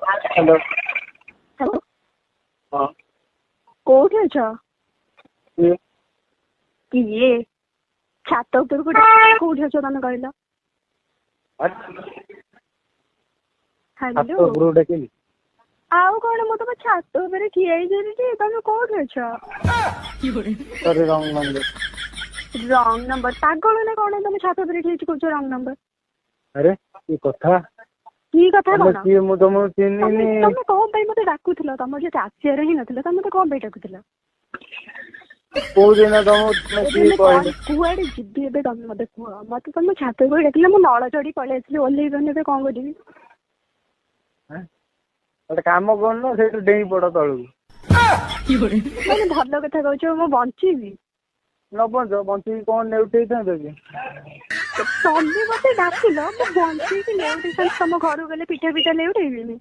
Hello. Hello. ହଁ। କୋଉଠି ଅଛ? କିଏ? କିଏ? ଛାତ ଉପରକୁ ଡାକିଲି, କୋଉଠି ଅଛ ତମେ କହିଲ? ଛାତ ହ୍ୟାଲୋ। ଉପରକୁ ଡାକିଲି। ଆଉ କଣ, ମୁଁ ତମ ଛାତ ଉପରେ ଠିଆ ହେଇଛି, ତମେ କୋଉଠି ଅଛ? Sorry, wrong number. Wrong number? ପାଗଳ ନା କଣ? ତମେ ଛାତ ଉପରେ ଠିଆ ହେଇଛି, କହୁଛ ରଙ୍ଗ ନମ୍ବର? ଆରେ, କି କଥା! କି କଥା? ତମେ କଣ? କିଏ? ମୁଁ ତମକୁ ତମେ ଚିହ୍ନିନି। ତମେ କଣ ପାଇଁ ମତେ ଡାକୁଥିଲ? ତମର ଯଦି ଆସିବାର ହିଁ ନଥିଲା, ତମେ ମତେ କଣ ପାଇଁ ଡାକୁଥିଲ? କୋଉ ଦିନ ତମକୁ, ତମେ ଏବେ କିଏ ମୁଁ କଣ କହିଲ? କୁଆଡେ ଯିବି ଏବେ, ତମେ ମତେ କୁହ। ମତେ ତମ ଛାତ ଉପରେ ଡାକିଲେ, ମୁଁ ନଳ ଚଢି ପଳେଇ ଆସିଲି, ଓହ୍ଲେଇ ପାରୁନି, ଏବେ କଣ କରିବି? ଆଁ? ଗୋଟେ କାମ କରୁନ, ସେଇଠୁ ଡେଇଁ ପଡ ତଳକୁ। ମାନେ ଭଲ କଥା କହୁଛ? ମୁଁ ବଞ୍ଚିବି? ନ ବଞ୍ଚ, ବଞ୍ଚିକି କଣ ନେଉଟେଇଥାନ୍ତ କି? ତମେ ମତେ ଡାକିଲ, ମୁଁ ବଞ୍ଚେଇକି ଲେଉଟେଇଥାନ୍ତି? ତମ ଘରକୁ ଗଲେ ପିଠା ପିଠା ଲେଉଟେଇବିନି?